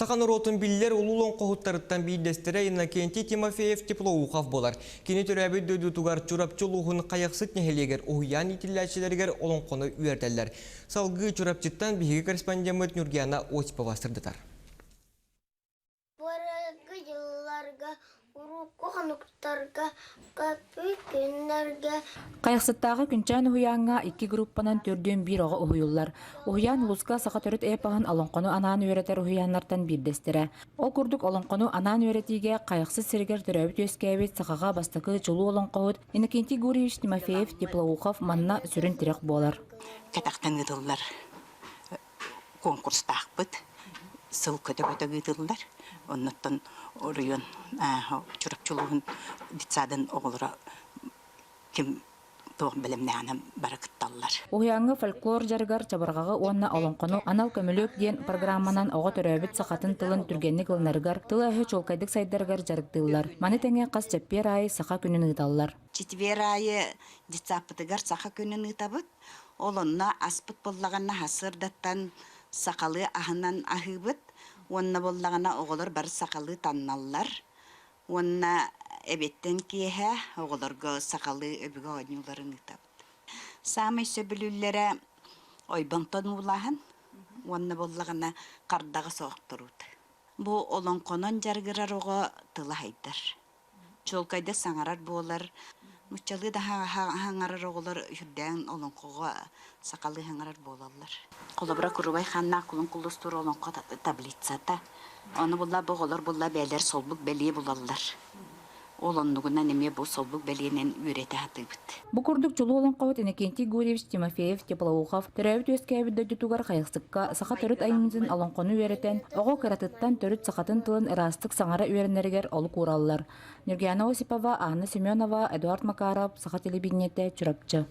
Саха норуотун биллэр улуу олоҥхоһуттарыттан биирдэстэрэ Иннокентий Тимофеев Теплоухов буолар. Кини төрөөбүт дойдутугар Чурапчы улууһун Хайахсыт нэһилиэгэр уһуйаан иитиллээччилэригэр олоҥхону үөрэтэллэр. Салгыы Чурапчыттан биһиги корреспондеммыт Нюргиана Осипова сырдатар. Бырайгы дьылларга, урукку хонуктарга, көппүт күннэргэ Хайахсыттааҕы Күнчээн уһуйааҥҥа икки группанан төрдүөн биир оҕо уһуйуллар. Уһуйаан улууска саха төрүт эпоһын олоҥхону анаан үөрэтэр уһуйааннартан биирдэстэрэ. Ол курдук олоҥхону анаан үөрэтиигэ Хайахсыт сиригэр төрөөбүт-үөскээбит сахаҕа бастакы чулуу олоҥхоһут Иннокентий Гурьевич Тимофеев Теплоухов манна сүрүн тирэх буолар. Кэтэхтэн ыытыллар конкурстаахпыт. Сыл көтө-көтө ыытыллар. Оннуттан оройуон Чурапчы улууһун детсадын оҕолоро ким туох бэлэмнээҕинэн бары кытталлар. Уһуйааҥҥа фольклор дьарыгар чабырҕаҕы уонна олоҥхону анал көмүлүөк диэн программанан оҕо төрөөбүт сахатын тылын түргэнник ылынарыгар, тыла-өһө чуолкайдык сайдарыгар дьарыктыыллар. Маны тэҥэ хас чэппиэр аайы саха күнүн ыыталлар. Четверг аайы детсадпытыгар саха күнүн ыытабыт. Ол онно аспыт буоллаҕына сарсыардаттан сахалыы аһынан аһыыбыт уонна буоллаҕына оҕолор бары сахалыы танналлар уонна эбиэттэн киэһэ оҕолорго сахалыы өбүгэ оонньууларын ыытабыт. Саамай сөбүлүүллэрэ ойбонтон уулааһын уонна буоллаҕына хардаҕас оохторуут. Бу олоҥхонон дьарыгырар оҕо тыла хайдар. Чуолкайдык саҥарар буолар. Нууччалыы да саҥарар оҕолор үрдээн олоҥхоҕо сахалыы саҥарар буолаллар. Холобура, Курубай хааннаах кулун куллустуур олоҥхо таблицата. Ону булла бу оҕолор булла бээлэр солбук бэлиэ булаллар. Ол оннугунан эмиэ бу солбук бэлиэнэн үөрэтэ сатыыбыт. Бу курдук чулуу олоҥхоһут Иннокентий Гурьевич Тимофеев Теплоухов төрөөбүт-үөскээбит дойдутугар Хайахсыкка саха төрүт айымньытын олоҥхону үөрэтэн, оҕо кыратыттан төрүт сахатын тылын ыраастык саҥара үөрэнэригэр олук уураллар. Нюргиана Осипова, Анна Семенова, Эдуард Макаров, Саха телевидениетэ, Чурапчы.